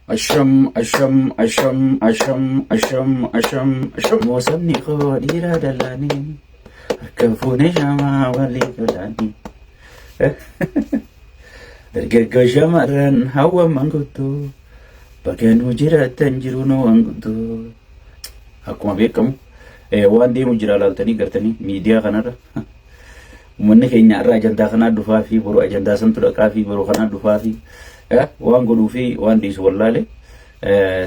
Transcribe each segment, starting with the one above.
Asham asham asham asham asham asham asham. Moosabni koo dhiira dallaanii harka fuunee shamaa walii lolaanii. Dargaggoo shamarran hawwan manguddoo bakka nu jiraattan jiru nu manguddoo. Akkuma beekamu waan deemu jira laaltanii gartanii miidiyaa kanarra. Uummanni keenya har'a ajandaa kanaa dhufaa fi boru ajandaa santu dhaqaa fi boru kanaa dhufaa fi waan godhuu fi waan dhiisu wallaale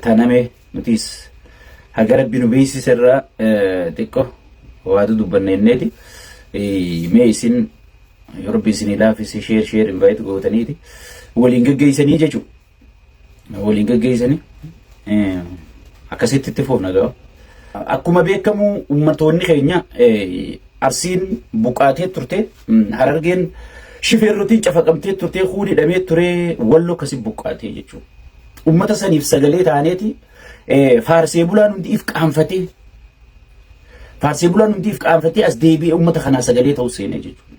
taname nutis haga rabbi nu beeksise irraa xiqqo waatu dubbanne inneeti mee isin yoo rabbi isinii laaffise sheer sheer invite gootaniiti waliin geggeessanii jechuudha. Waliin geggeessanii akkasitti itti fufna gaa. Akkuma beekamu ummatoonni keenya Arsiin buqaatee turte, Harargeen shifeerrotiin cafaqamtee turte, kuun hidhamee ture, Wallo akkasi buqqaatee jechuudha. Ummata saniif sagalee taaneeti faarsee bulaan hundi if qaanfatee faarsee bulaan hundi if qaanfatee as deebi'ee ummata kanaa sagalee ta'uu seenee jechuudha.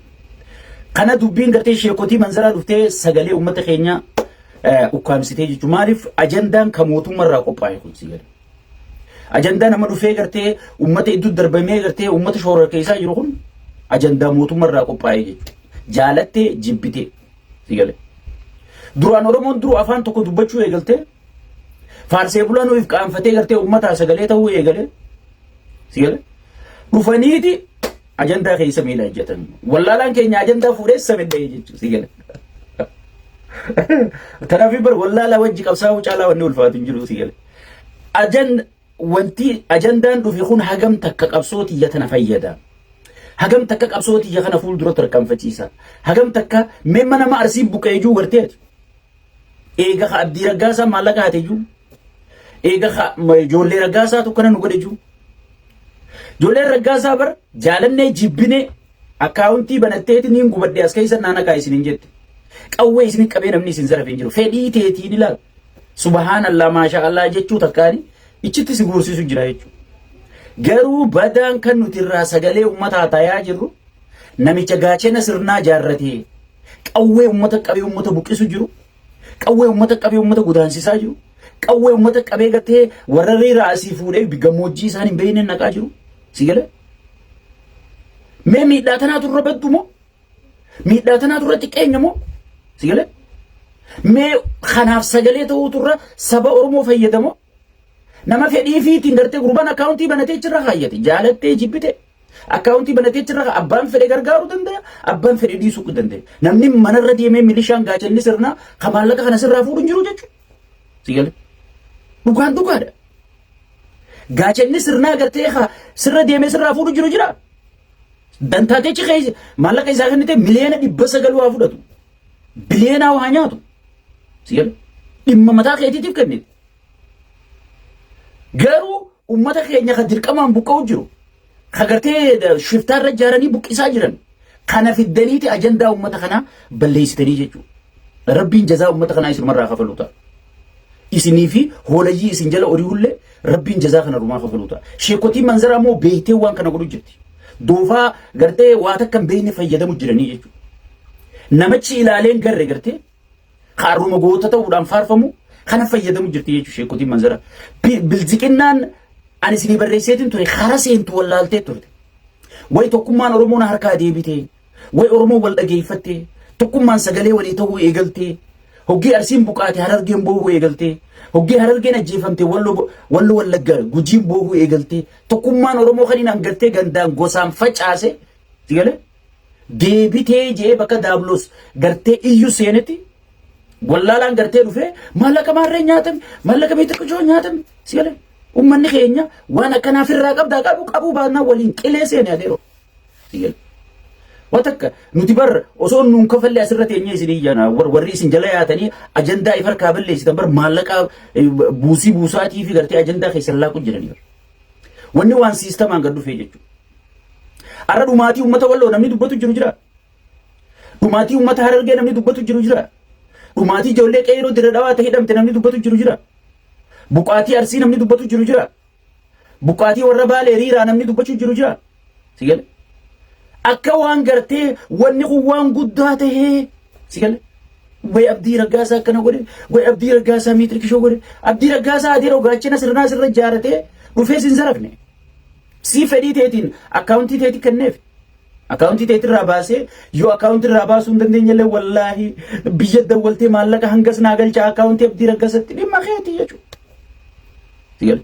Kana dubbiin gartee sheekotii manzaraa dhuftee sagalee ummata keenyaa ukkaamsitee jechuudha. Maaliif ajandaan kan mootummaa irraa qophaa'e kun si gala. Ajandaa nama dhufee gartee ummata iddoo darbamee gartee ummata shoora keessaa jiru kun ajandaa mootummaa irraa qophaa'e jechuudha. Jaalattee jibbitee si gala. Duraan Oromoon duruu afaan tokko dubbachuu eegaltee faarsee bulaan ofiif qaanfatee gartee ummataa sagalee ta'uu eegalee si gala. Dhufaniiti ajandaa keessa miila ejjetan. Wallaalaan keenya ajandaa fuudhee samidhee jechuudha si gala. Kanaaf bar wallaalaa wajji qabsaa'uu caalaa wanni ulfaatu hin jiru si gala. Ajan wanti ajandaan dhufe kun hagam takka qabsoo tiyya tana fayyada. Hagam takka qabsoo tiyya kana fuuldura tarkaanfachiisa. Hagam takka meemma nama Arsii buqqee juu garteeti. Eega ka Abdii Raggaasaa maallaqa haate juu. Eega ka ijoollee Raggaasaa tokko nu godhe juu. Ijoolleen Raggaasaa bar jaalannee jibbinee akkaawuntii banatteeti niin gubadhe as keessa naana kaa isin hin jette. Qawwee isin qabee namni isin zarafe hin jiru. Fedhii teetiin ilaal. Subhaanallah maasha Allah jechuu takkaani ichitti si guursiisu jira jechuudha. Garuu badaan kan nuti irraa sagalee uummataa tayaa jirru namicha gaachena sirnaa jaarratee qawwee uummata qabee uummata buqqisu jiru. Qawwee uummata qabee uummata godaansisaa jiru. Qawwee uummata qabee gartee warra riiraa asii fuudhee gammoojjii isaan hin beekne naqaa jiru. Si galee? Mee miidhaa tanaatu irra baddu moo? Miidhaa tanaatu irra xiqqeenya moo? Si galee? Mee kanaaf sagalee ta'uutu irra saba Oromoo fayyadamoo? Nama fedhii fiitiin gartee gurbaan akkaawuntii banatee achirra kaayyate jaalattee jibbite akkaawuntii banatee achirra abbaan fedhe gargaaruu danda'a abbaan fedhe dhiisuu danda'a. Namni manarra deemee milishaan gaachanni sirnaa kan maallaqa kana sirraa fuudhu hin jiru jechuudha. Si galee? Dhugaan dhugaadha. Gaachanni sirnaa gartee sirra deemee sirraa fuudhu jiru jira. Dantaatechi keessa maallaqa isaa kennite 900,000,000 waa fudhatu. Biliyeenaa waa nyaatu. Si galee? Dhimma mataa keetiitiif kennite. Garuu uummata keenya kan dirqamaan buqqa'u jiru, kan gartee shiftaarra ijaaranii buqqisaa jiran, kana fiddaniiti ajandaa uummata kanaa balleessitanii jechuudha. Rabbiin jazaa uummata kanaa isinumarraa kafaluu ta'a. Isinii fi hoolayyii isin jala ori'ullee Rabbiin jazaa kana rumaa kafaluu ta'a. Sheekotiin manzaraa immoo beektee waan kana godhu jirti. Doofaa gartee waa takka hin beekne fayyadamu jiranii jechuudha. Namichi ilaaleen garre gartee Kaarruma goota ta'uudhaan faarfamu kana fayyadamu jirti jechuudha sheekotiin manzara. Bilziqinnaan ani isinii barreesseetiin ture kara seentu wallaaltee turte. Way tokkummaan Oromoon harkaa deebitee, way Oromoon wal dhageeffattee, tokkummaan sagalee walii ta'uu eegaltee, hoggii Arsiin buqaate Harargeen boohuu eegaltee, hoggii Harargeen ajjeefamte Wallo Wallo Wallagga Gujiin boohuu eegaltee, tokkummaan Oromoo kan inni hangartee gandaan gosaan facaase, sigalee deebitee jee bakka daablos gartee iyyu seenetti wallaalaan gartee dhufee maallaqa maarree nyaatame maallaqa meexa nyaatame si galee ummanni keenya waan akkanaa firraa qabdaa qabu qabuu baannaa waliin qilee seene adeero si galee. Waan takka nuti bar osoo nuun kafallee asirra teenyee isin iyyana warri isin jala yaatanii ajandaa if harkaa balleessitan bar maallaqa buusii buusaatii fi gartee ajandaa keessan laaqu jiranii. Wanni waan siistamaan gad dhufee jechuudha. Har'a dhumaatii uummata Walloo namni dubbatu jiru jira. Dhumaatii uummata Harargee namni dubbatu jiru jira. Dhumaatii ijoollee qeeroo dirra dhawaa ta'e hidhamte namni dubbatu jiru jira. Buqaatii Arsii namni dubbatu jiru jira. Buqaatii warra Baalee Riiraa namni dubbachuu jiru jira. Si gale? Akka waan gartee wanni kun waan guddaa tahee si gale? Way Abdii Raggaasaa akkana godhe, way Abdii Raggaasaa miitiri kishoo godhe. Abdii Raggaasaa adeeroo gaachana sirnaa sirra ijaaratee dhufee sin zarafne. Sii fedhii teetiin akkaawuntii teetii kenneef. Akkaawuntii teetirraa baasee yoo akkaawuntii irraa baasuu hin dandeenye illee wallaahi biyya dawwaltee maallaqa hangas naa galcha akkaawuntii Abdii Raggaasatti dhimma keetii jechuudha.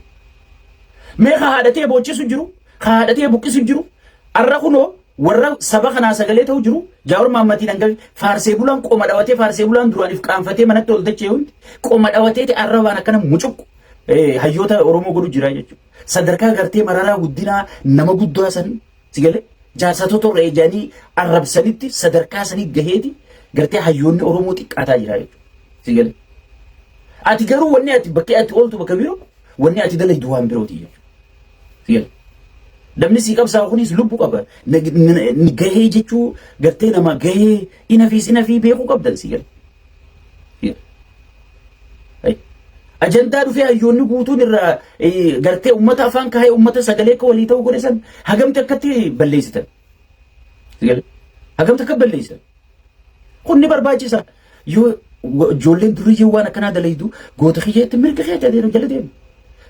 Mee ka haadhatee boochisu jiru, ka haadhatee buqqisu jiru, arra kunoo warra saba kanaa sagalee ta'u jiru, Jaawar Maammatiin hanga faarsee bulaan qoma dhawatee faarsee bulaan duraaniif qaanfatee manatti ol dachee hundi qoma dhawateeti arra waan akkana mucuqqu hayyoota Oromoo godhu jira jechuudha. Sadarkaa gartee Mararaa Guddinaa nama guddaa san si galee jaarsatota irra ejanii arrabsanitti sadarkaa sanii gaheeti gartee hayyoonni Oromoo xiqqaataa jira jechuudha. Si galee. Ati garuu wanni ati bakkee ati ooltu bakka biroo wanni ati dalaydu waan birooti jechuudha. Si galee. Namni sii qabsaa'u kunis lubbu qaba. Gahee jechuu gartee nama gahee inafiis inafii beekuu qabdan si galee. Ajandaa dhufee hayyoonni guutuun irraa gartee uummata afaan kaa'ee uummata sagalee akka walii ta'uu godhe san hagamti akkatti balleessitan. Hagamti akka balleessitan. Kun ni barbaachisa. Yoo ijoolleen duriyyee waan akkanaa dalaydu goota kiyyeetti mirga keetti adeemu jala deemu.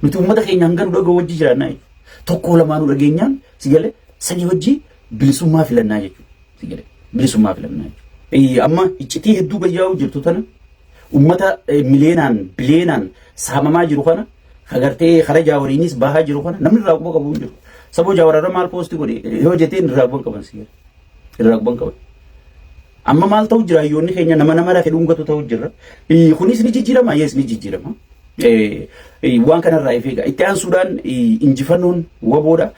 Nuti uummata keenya hanga nu dhaga'u wajji jiraannaa jechuudha. Tokko lamaa nu dhageenyaan si galee sanii wajji bilisummaa filannaa jechuudha. Si galee bilisummaa filannaa jechuudha. Amma iccitii hedduu gayyaa'uu jirtu tana uummata miliyeenaan biliyeenaan saamamaa jiru kana agartee kara jaawariinis bahaa jiru kana namni irraa quba qabu hin jiru. Saboo jaawararra maal poosti godhe yoo jetteen irraa quba qaban si galee. Irraa quba qaban. Amma maal ta'u jira hayyoonni keenya nama nama rafe dhungatu ta'u jira. Kunis ni jijjiirama, yes ni jijjiirama. Waan kanarraa if eega. Itti aansuudhaan injifannoon waboodha.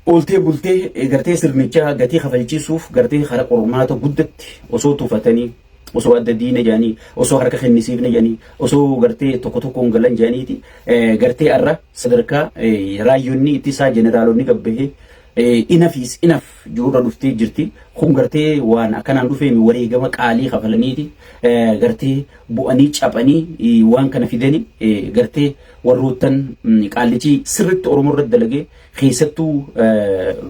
Ooltee bultee gartee sirnicha gatii kafalchiisuuf gartee kara qormaata guddatti osoo tufatanii osoo adda diina jedhanii osoo harka kennisiifne jedhanii osoo gartee tokko tokkoon galan jedhaniiti gartee arra sadarkaa raayyonni ittisaa jeneraalonni gabbahee enough is enough jirurra dhuftee jirti. Kun gartee waan akkanaan dhufeen wareegama qaalii kafalaniiti gartee bu'anii caphanii waan kana fidani gartee warroottan qaallichi sirritti Oromoo irratti dalagee keessattuu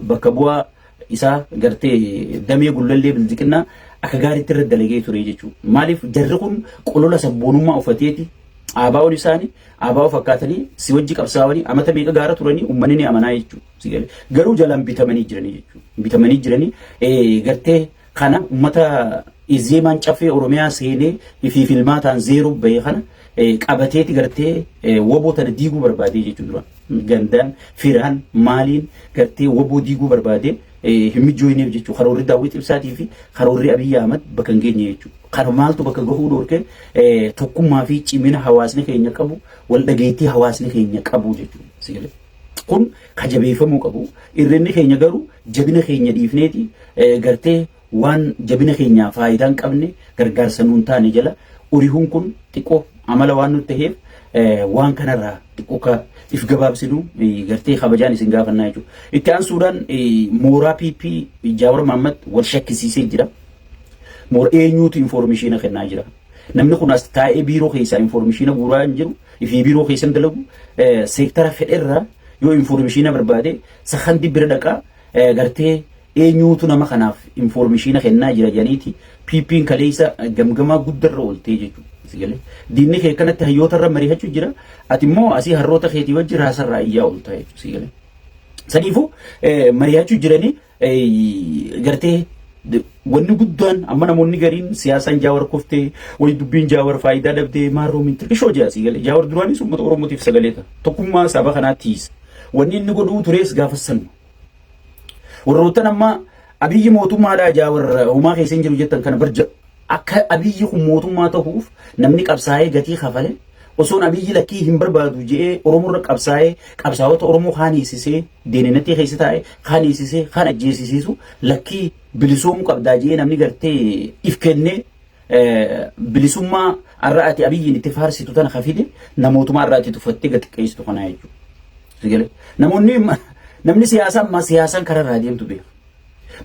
bakka bu'aa isaa gartee damee gullallee bilziqinnaa akka gaariitti irratti dalagee ture jechuudha. Maaliif jarri kun qolola sabboonummaa uffateeti ABO'n isaanii ABO fakkaatanii si wajji qabsaa'anii amata meeqa gaara turanii uummanni ni amanaa jechuudha. Si galee garuu jalaan bitamanii jiranii jechuudha. Bitamanii jiranii gartee kana uummata izeemaan caffee Oromiyaa seenee ifii filmaataan zeeroo bahe kana qabateeti gartee woboo tana diiguu barbaadee jechuudha duraan. Gandaan firaan maaliin gartee woboo diiguu barbaadee hin mijjooyneef jechuudha. Karoorri Daawwit Ibsaatii fi karoorri Abiyyi Ahmad bakka hin geenye jechuudha. Kana maaltu bakka gahuu dhorke tokkummaa fi cimina hawaasni keenya qabu wal dhageettii hawaasni keenya qabu jechuudha. Kun ka jabeeffamuu qabu. Irreenni keenya garuu jabina keenya dhiifneeti gartee waan jabina keenyaa faayidaa hin qabne gargaarsa nuun taane jala urihuun kun xiqqoo amala waan nutti ta'eef waan kanarraa xiqqoo ka if gabaabsinu gartee kabajaan isin gaafannaa jechuudha. Itti aansuudhaan mooraa PP Jaawar Mahammad wal shakkisiisee jira. Moora eenyuutu infoormeeshiina kennaa jira. Namni kun as taa'ee biiroo keessaa infoormeeshiina guuraa hin jiru. Ifii biiroo keessan dalagu seektara fedherraa yoo infoormeeshiina barbaade sakandi bira dhaqaa gartee eenyuutu nama kanaaf infoormeeshiina kennaa jira jedhaniiti PP'n kaleessa gamgamaa guddarra ooltee jechuudha. Sigalee diinni kee kanatti hayyoota irra mari'achuu jira ati immoo asii harroota keetii wajji raasarraa iyyaa ooltaa jechuudha. Sigalee saniifuu mari'achuu jiranii gartee wanni guddaan amma namoonni gariin siyaasaan Jaawar kuftee wayi dubbiin Jaawar faayidaa dhabdee maarroo minti qishoo jaa sii galee Jaawar duraanis uummata Oromootiif sagalee ta'a tokkummaa saba kanaa tiisa wanni inni godhuu turees gaafa sanuma warroottan amma Abiyyi mootummaadhaa Jaawar homaa keessa hin jiru jettan kana barja akka Abiyyi kun mootummaa ta'uuf namni qabsaa'ee gatii kafale osoon Abiyyi lakkii hin barbaadu je'ee Oromoo irra qabsaa'ee qabsaa'ota Oromoo kaan hiisisee deeninattii keessa taa'e kaan hiisisee kaan ajjeesisiisu lakkii bilisoomuu qabdaa je'ee namni gartee if kennee bilisummaa har'a ati Abiyyiin itti faarsitu tana kafide namootuma har'a ati tuffattee gad xiqqeessitu kanaa jechuudha. Namoonni namni siyaasaa ammaa siyaasaan karaa irraa deemtu beeka.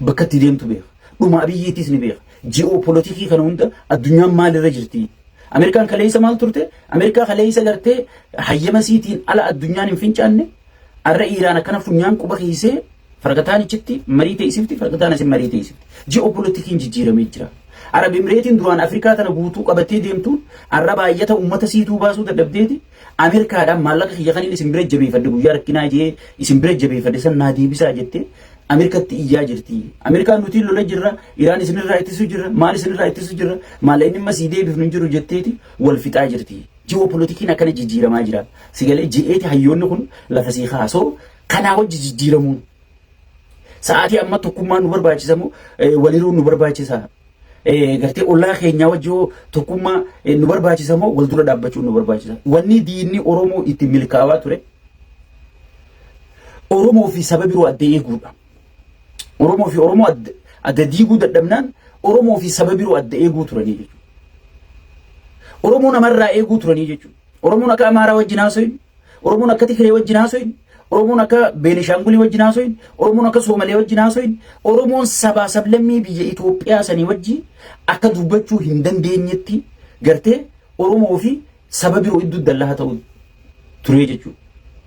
Bakka itti deemtu beeka. Dhuma Abiyyiitis ni beeka. Ji'oopolitikii kana hunda addunyaan maalirra jirti? Ameerikaan kaleessa maal turte? Ameerikaa kaleessa gartee hayyama siitiin ala addunyaan hin fincaanne. Har'a Iiraan akkana funyaan quba kiisee Farakataan ichitti marii teessifti, farakataan asin marii teessifti. Ji'oopolitikiin jijjiiramee jira. Arab Emireetiin duraan Afrikaa tana guutuu qabattee deemtuun arra baay'ata uummata siituu baasuu dadhabdeeti Ameerikaadhaan maallaqa kiyya kan inni isin bira jabeeffadhe guyyaa rakkinaa jee isin bira jabeeffadhe san naa deebisaa jettee Ameerikatti iyyaa jirti. Ameerikaan nuti lola jirra, Iraan isinirraa ittisuu jirra, maal isinirraa ittisuu jirra, maallaqni imma sii deebifnu hin jiru jetteeti wal fixaa jirti. Ji'oopolitikiin akkana jijjiiramaa jira. Sigalee ji'eeti hayyoonni kun lafa sii kaasoo kanaa wajji jijjiiramuun. Sa'aatii amma tokkummaan nu barbaachisa moo waliruun nu barbaachisa? Gartee ollaa keenyaa wajji hoo tokkummaa nu barbaachisa moo wal dura dhaabbachuun nu barbaachisa? Wanni diinni Oromoo itti milkaa'aa ture Oromoo fi saba biroo adda eeguudha. Oromoo fi Oromoo adda diiguu dadhabnaan Oromoo fi saba biroo adda eeguu turanii jechuudha. Oromoo namarraa eeguu turanii jechuudha. Oromoon akka Amaaraa wajjin haasoyin, Oromoon akka Tigree wajjin haasoyin, Oromoon akka Beenishaangulii wajjin haasoyin, Oromoon akka Soomalee wajjin haasoyin, Oromoon sabaa sablammii biyya Itoophiyaa sanii wajji akka dubbachuu hin dandeenyetti gartee Oromoo fi saba biroo iddoo dallaha ta'u ture jechuudha.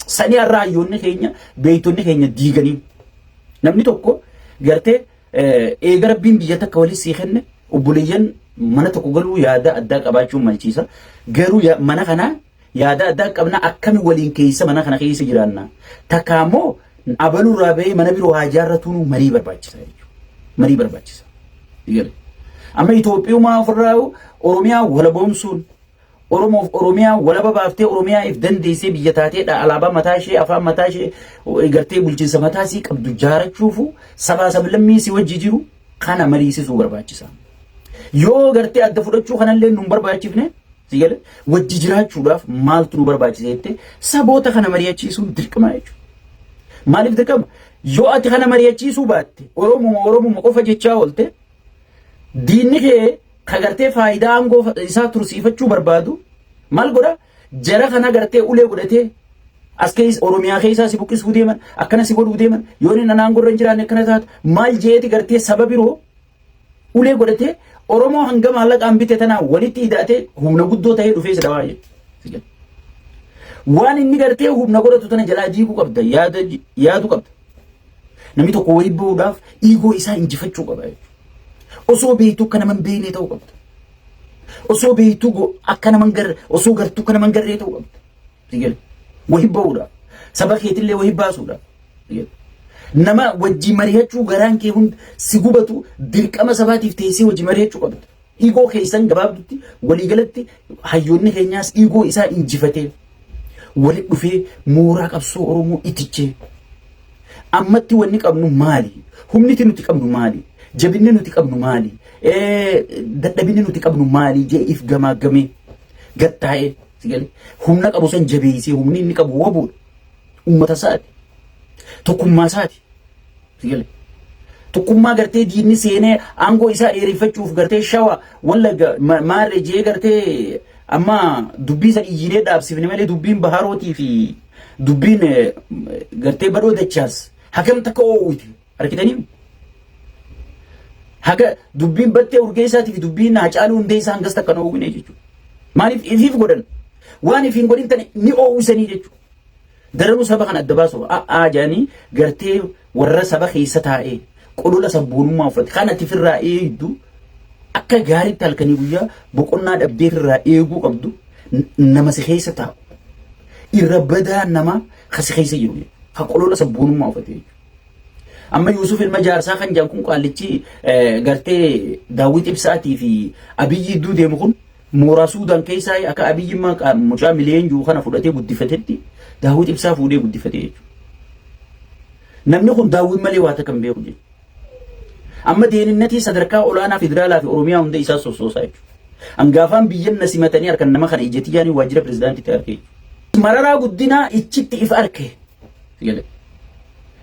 Sanii har'a hayyoonni keenya beektonni keenya diiganii namni tokko gartee eega rabbiin biyya takka waliin sii kenne obboleeyyan mana tokko galuu yaada addaa qabaachuun malchiisa. Garuu mana kana yaada addaa qabna akkami waliin keessa mana kana keessa jiraanna. Takka ammoo abaluu irraa bahee mana biroo haa ijaarratuun marii barbaachisa jechuudha. Marii barbaachisa. Amma Itoophiyumaa ofirraa Oromiyaa walaboomsuun Oromoof Oromiyaa walaba baaftee Oromiyaa if dandeessee biyya taateedha alaabaa mataa ishee afaan mataa ishee gartee bulchiinsa mataa isii qabdu jaarachuufu sabaa sablammii si wajji jiru kana mariisisuu barbaachisa. Yoo gartee adda fudhachuu kanallee nu hin barbaachifne si gale wajji jiraachuudhaaf maaltu nu barbaachisa jettee saboota kana mari'achiisuun dirqama jechuudha. Maaliif dirqama? Yoo ati kana mari'achiisuu baatte Oromuma Oromuma qofa jechaa oolte diinni kee ka gartee faayidaa aangoo isaa tursiifachuu barbaadu maal godha? Jara kana gartee ulee godhatee as keessa Oromiyaa keessaa si buqqisuu deeman akkana si godhuu deeman yoo inni aangoo irra hin jiraanne akkana taata maal jeeti gartee saba biroo ulee godhatee Oromoo hanga maallaqaan bite tanaa walitti hidhaatee humna guddoo ta'ee dhufee si dhawaa jechuudha. Waan inni gartee humna godhatu tana jalaa diiguu qabda yaada yaadu qabda. Namni tokko wayii bahuudhaaf iigoo isaa injifachuu qaba jechuudha. Osoo beektuu akka nama hin beeknee ta'uu qabda. Osoo beektuu akka nama hin garre osoo gartuu akka nama hin garree ta'uu qabda. Sigale. Wayii bahuudhaaf. Saba keetillee wayii baasuudhaaf. Sigale. Nama wajjin mari'achuu garaan kee hundi si gubatu dirqama sabaatiif teessee wajjin mari'achuu qabda. Iigoo keessan gabaabdutti waliigalatti hayyoonni keenyaas iigoo isaa injifatee walitti dhufee mooraa qabsoo Oromoo itichee ammatti wanni qabnu maali? Humniti nuti qabnu maali? Jabinni nuti qabnu maali? Dadhabinni nuti qabnu maali? Jee if gamaagamee gattaa'ee humna qabu san jabeessee humni inni qabu wabuudha. Uummata isaati. Tokkummaa isaati. Tokkummaa gartee diinni seenee aangoo isaa dheereffachuuf gartee shawa wallagga maarree jee gartee amma dubbii san iyyinee dhaabsifne malee dubbiin baharootii fi dubbiin gartee badhoo dachaas hagam takka oowwite argitanii haga dubbiin battee urgeessaatii fi dubbiin hacaaluu hundeessaa hangas takka hin oowwine jechuudha. Maaliif ifiif godhan waan ifiin godhin tane ni oowwisanii jechuudha. Daranuu saba kana adda baasu a'aa jedhanii gartee warra saba keessa taa'ee qolola sabboonummaa uffate kan ati firraa eegdu akka gaariitti halkanii guyyaa boqonnaa dhabdee firraa eeguu qabdu nama si keessa taa'u irra badaa nama ka si keessa jiru ka qolola sabboonummaa uffate jechuudha. Amma Yuusuf ilma jaarsaa kan jedhan kun qaallichi gartee Daawwit Ibsaatii fi Abiyyi idduu deemu kun mooraa Suudaan keessaa akka Abiyyi mucaa miliyoon jiru kana fudhatee guddifatetti Daawwit Ibsaa fuudhee guddifate jechuudha. Namni kun Daawwit malee waa takka hin beeku jechuudha. Amma deeninnatii sadarkaa olaanaa federaalaa fi Oromiyaa hunda isaa sossoosaa jechuudha. Hangaafaan biyyan na simatanii harkan nama kana ija xiyyaanii waajjira pirezidaantiitti arke jechuudha. Mararaa guddinaa ichitti if arke.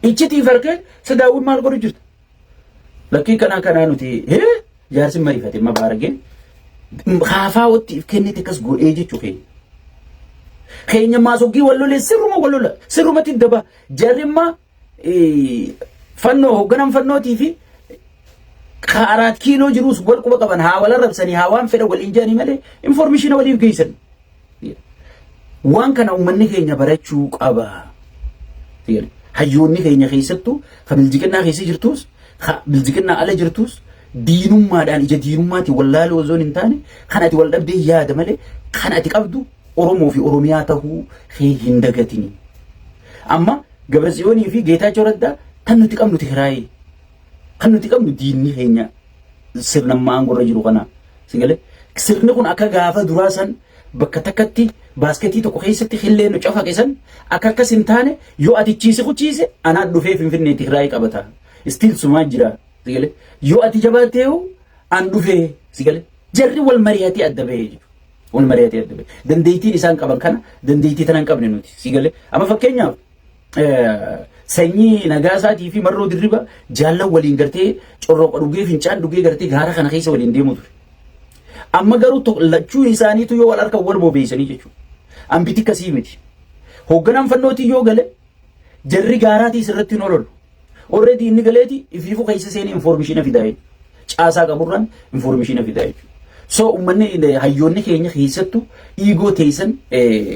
Ichitti if arke sa Daawwit maal godhu jirta? Lakkii kanaa kanaa nuti hee jaarsi mariifate ma baaragee haafaa watti if kennite akkas godhee jechuu keenya. Keenya maasoggii wal lolee sirruma wal lola sirrumatti daba jarrimmaa fannoo hoogganan fannootii fi kaaraat kiiloo jiruus wal quba qaban haa wal arrabsanii haa waan fedhan waliin jedhanii malee informeeshina waliif geessan. Waan kana uummanni keenya barachuu qaba. Hayyoonni keenya keessattuu ka biljiqinnaa keessa jirtus, ka biljiqinnaa ala jirtus, diinummaadhaan, ija diinummaatiin wallaaluu osoo hin taane, kan ati wal dhabdee yaada malee kan ati qabdu Oromoo fi Oromiyaa tahuu kee hin dagatini. Amma Gabratsiyoonii fi Geetaachoo Raddaa kan nuti qabnu Tigraayii. Kan nuti qabnu diinni keenya sirna ammaa aangorra jiru kana. Si galee? Sirni kun akka gaafa duraa san bakka takkatti baasketii tokko keessatti killee nu cafaqe san akka akkas hin taane, yoo ati chiise kuchiise anaan dhufee Finfinnee Tigraayii qabata. Still sumaa jira. Si galee? Yoo ati jabaattee an dhufee, si galee? Jarri wal mari'atee adda bahee jechuudha. Wal mari'atee adda bahee. Dandeettiin isaan qaban kana dandeettii tana hin qabne nuti. Si galee? Amma fakkeenyaaf Sanyii Nagaasaatii fi Marroo Dirriba jaallan waliin gartee corroqa dhugee, fincaan dhugee, gartee gaara kana keessa waliin deemu ture. Amma garuu lachuu isaaniitu yoo wal harka wal bobeessanii jechuudha. Ambiti akkasii miti. Hoogganaan fannootii yoo gale jarri gaaraatii sirratti hin ololu. Already inni galeeti ifiifuu keessa seenee information fidaa jechuudha. Caasaa qaburraan information fidaa jechuudha. So uummanni, hayyoonni keenya keessattuu, ego teessan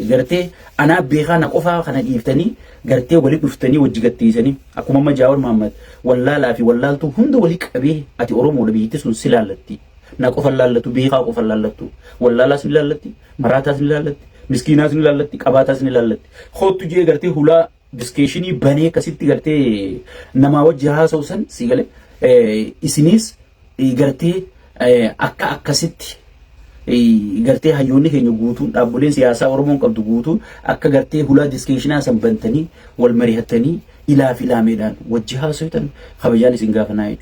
gartee anaa beekaa na qofaa kana dhiiftanii, gartee wali dhuftanii wajji gatteessanii, akkuma amma Jaawar Mahammad wallaalaa fi wallaaltuu hunda walii qabee, ati Oromoodha, biyyatti sun si laallatti. Na qofa laallatu, beekaa qofa laallattu. Wallaalaas ni laallatti, maraataas ni laallatti, miskiinaas ni laallatti, qabaataas ni laallatti. Kootu jee gartee hulaa discussion banee akkasitti gartee namaa wajji haasa'u san, si gale, isiniis gartee akka akkasitti gartee hayyoonni keenya guutuun, dhaabboleen siyaasaa Oromoon qabdu guutuun, akka gartee hulaa discussion san bantanii wal mari'attanii ilaa fi ilaameedhaan wajji haasa'utan kabajaan isin gaafanaa jechuudha.